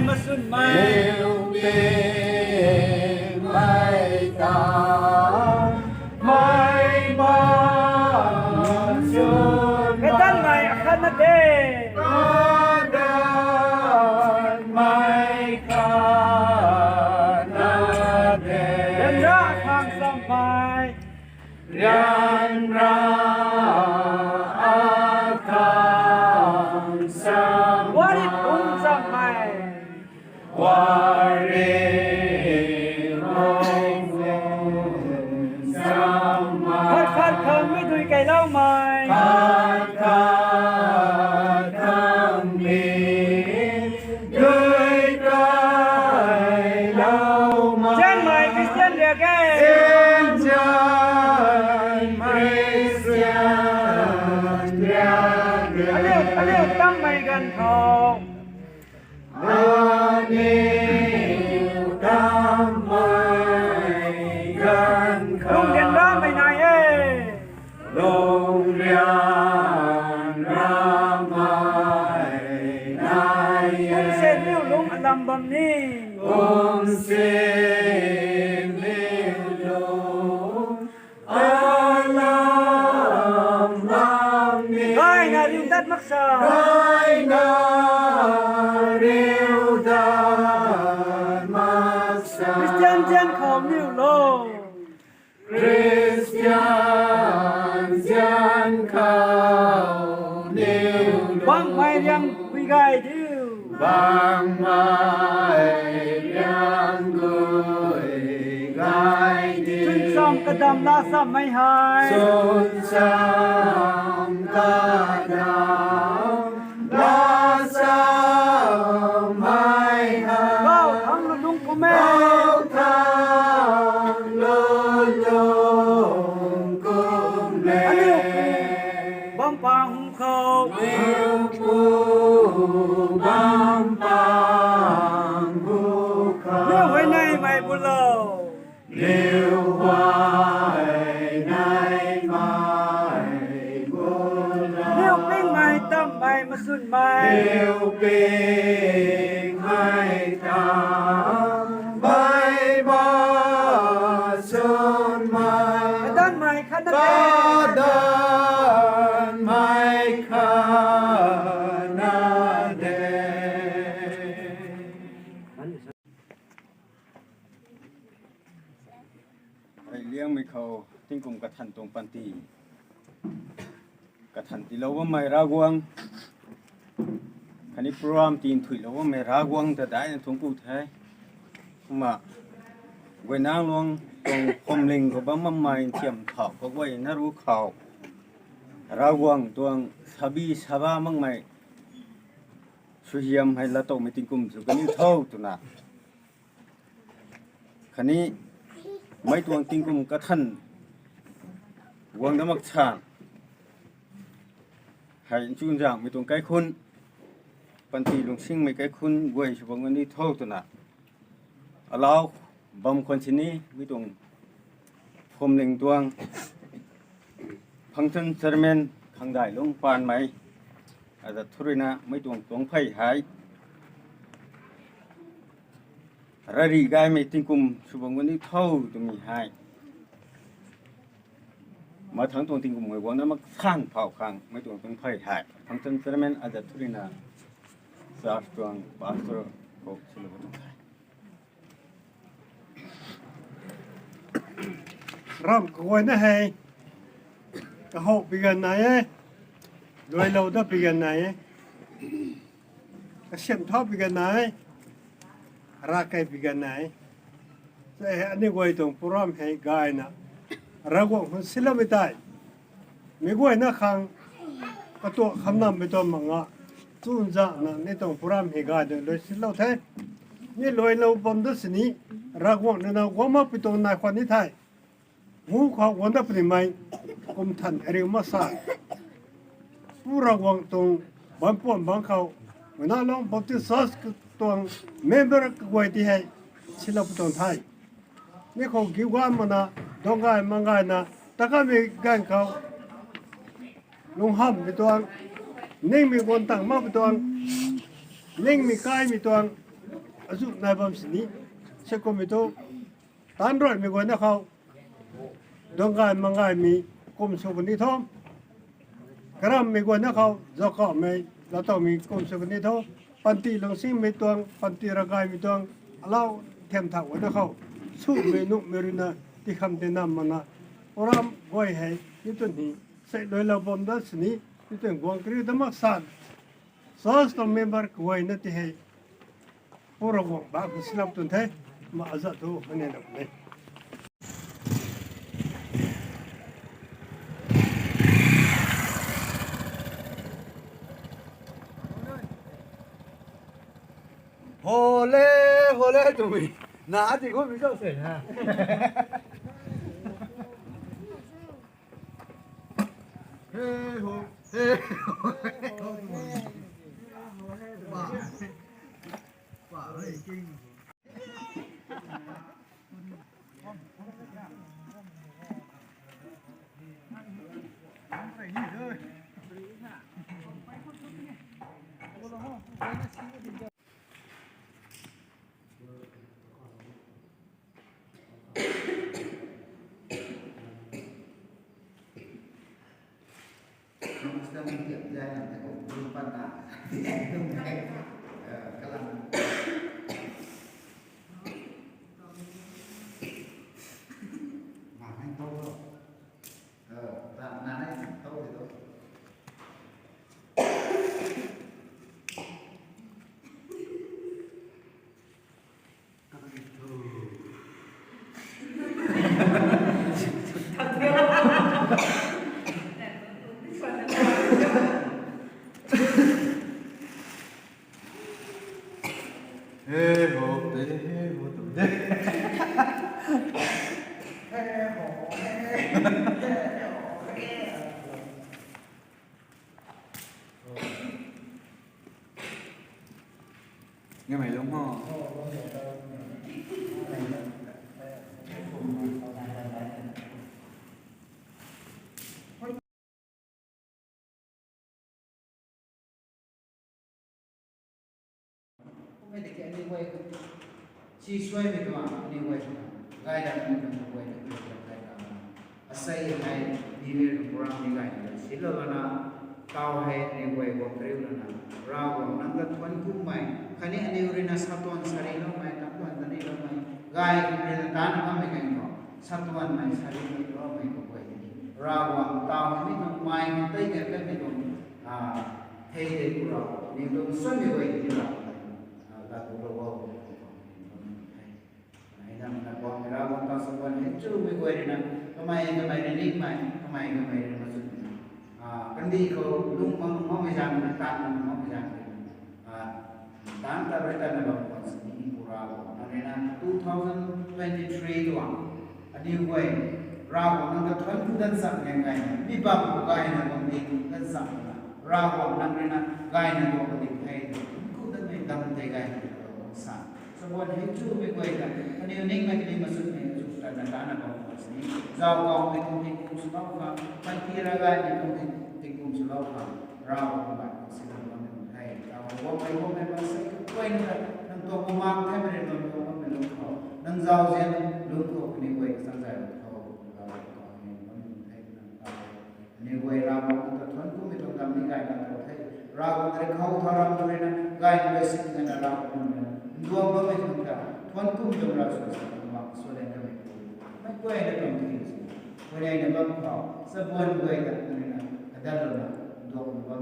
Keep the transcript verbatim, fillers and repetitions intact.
Masunmei. Liu ping mei ta, mei ma chun. Kadanmei akhat na de. Kadanmei khat na de. Ryanra akhang chammei. Ryanra akhang chammei. Wari pum chammei. Wari pum chammei. Khat khat khang mi dui kailoumei. Khat khat khang mi dui kailoumei. Zianmei Christian riak e. Zian, zianmei Christian riak e. Aliu, aliu tammei ganv khou. Aliu tammei ganv khou. Lungrian ramei nai e. Lungrian ramei nai e. Kum se niu lung alam bam ni. Kum se niu lung alam bam ni. Gayna riu dat maksa. Gayna riu dat maksa. Christian zian khou niu lo. Christian zian khou niu lo. Bangmei riang gui gay diu. Bangmei riang gui gay diu. Chwn cham kadam la chammei hei. Chwn cham kadam la chammei hei. Gau thangc lung kum e. Gau thangc lung kum e. Aniu pu bam pang hu khou. Aniu pu bam pang hu khou. Aniu huay neimei bu lo. Liu huay neimei bu lo. Liu pingmei tammei masunmei. Liu pingmei tammei masunmei. Kadanmei khat na de. Kadanmei khat na de. Hei liangmei khou tingkum kathan tuang panty, kathan tiilou bammei Ravguangc, khatni program tinthuilou bammei Ravguangc ta daihna thuanc ku the. Kumna guaynang luang tuang phuamling khou bam bammei nthiam thau kaguayna ruc khou Ravguangc tuang sabi saba makmei suaihiam hei laatowmei tingkum sw kaniw tho twna, khatni mei tuang tingkum kathan guang dat mak san hei nchunzaenghmei tuang kaikhunc, panty lungsingmei kaikhunc guay sw bam kaniw tho twna, alau bam khwan sini mei tuang phuamling tuang function chairman Khangdailung Paanmei, azat thu ruina mei tuang tuang phey hei rari gaymei tingkum sw bam kaniw tho twmei hei mathangc tuang tingkum mei guang na mak san phau khang mei tuang tuang phey hei function chairman azat thu ruina church tuang pastor khou silou tuang the. Ramh kaguayna hei kahowh pi ganv nai e, luailou dat pi ganv nai e, kasiamh thau pi ganv nai, ravkai pi ganv nai. Sa hei aniu guay tuang program hei gayna Ravguangc khang siloumei tei mi guayna khang katuak khamnammei tuang mak nga, chunzaengna ni tuang program hei gayna luaisilou the. Ni luailou bam dat sini Ravguangc nana guang makpui tuang nai khwan ni the. Hu khou guang dat punimei kum than ariu masa Pu Ravguangc tuang bampuan bangc khou, Guaynanglung Baptist Church tuang member kaguay ti hei silou pu tuang the. Mi khou giu gan makna, dang gay mang gayna, ta kanmei ganv khou lunghammei tuang, ningmei guang tang makmei tuang, ningmei kaimei tuang, Azu nai bam sini, se kum mi tu, tan roi mi guay na khou, dong gay mang gay mi, kum su kani tho, karam mi guay na khou, zakaw mi, latau mi, kum su kani tho, panti lungsing mi tuang, panti ragai mi tuang, alau them thak guay na khou, su mi nu mi rui na, ti kham te nam mana, oram guay hei, ni tun hi, sei loi lau bam da sini, ni tun guang kari da mak san, Church tuang member kaguayna ti hei, pu Ravguangc ba khou silap tun the, ma azat thu mane na ne. Hole, hole tumi. Na ti ko mi so se ha. Hey ho, hey ho, hey ho. Pa, pa, hey, king. Hey ho, hey ho, hey ho. Nge mei lung ho. Kumei tiki aniu guay si suai mei tuang aniu guay swna gay ram aniu guay na aniu guay na gay ram. Asei hei New Year tuang program ni gay na si lou lana tau hei aniu guay guang kariu lana Ravguangc nang ta thuan kumei khatni aniu rui na satuan sari loumei, tatuan tani loumei gay rui na tan na bammei kang khou satuan mei sari mei loumei kaguay tiki Ravguangc tau hei mi tuang mai hei tei kan kan mi tuang hei de ku rau ni tuang suan mi guay tiki rau la ku rau bau. Hei nang na guang mi Ravguangc tau satuan hei chu mi guay rui na kamei kamei rui ningmei, kamei kamei rui na machun na kandih khou lung mang makmei zaeng rui, tan mang makmei zaeng rui, tan ta rui tan na bam khwan sini pu Ravguangc nang rui na two thousand twenty-three tuang aniu guay Ravguangc nang ta thuan ku dan chak nang gay na mi bam khou gay na bam ding dan chak na Ravguangc nang rui na gay na bam ding hei thuan ku dan mei dam tei gay na bam sa. Satuan hei chu mi guay ta aniu ningmei kani machun mei chu tan na tan na bam khwan sini zau kau mei tuang tingkum swlou khang, panty ragai mei tuang tingkum swlou khang Ravguangc bai khou si na bam mei tuang hei tau guang mei guang mei bam sei guay na nang tuang bumaeng thei mei rui nang tuang bammei lung khou nang zauzian lung khou kani guay ta chang zay lung khou Ravguangc tuang hei bam mei tuang hei nang tau aniu guay Ravguangc ta thuan kumei tuang dam ni gay na tau the. Ravguangc rui khou thau ram rui na gay na rui sing na Ravguangc na nduang bammei tuang ta thuan kumei tuang Rav sw sa tuang mak sw le na mei pu mei guay na tuang ti si guay na bam khou satuan guay ta rui na kadat lou na nduang na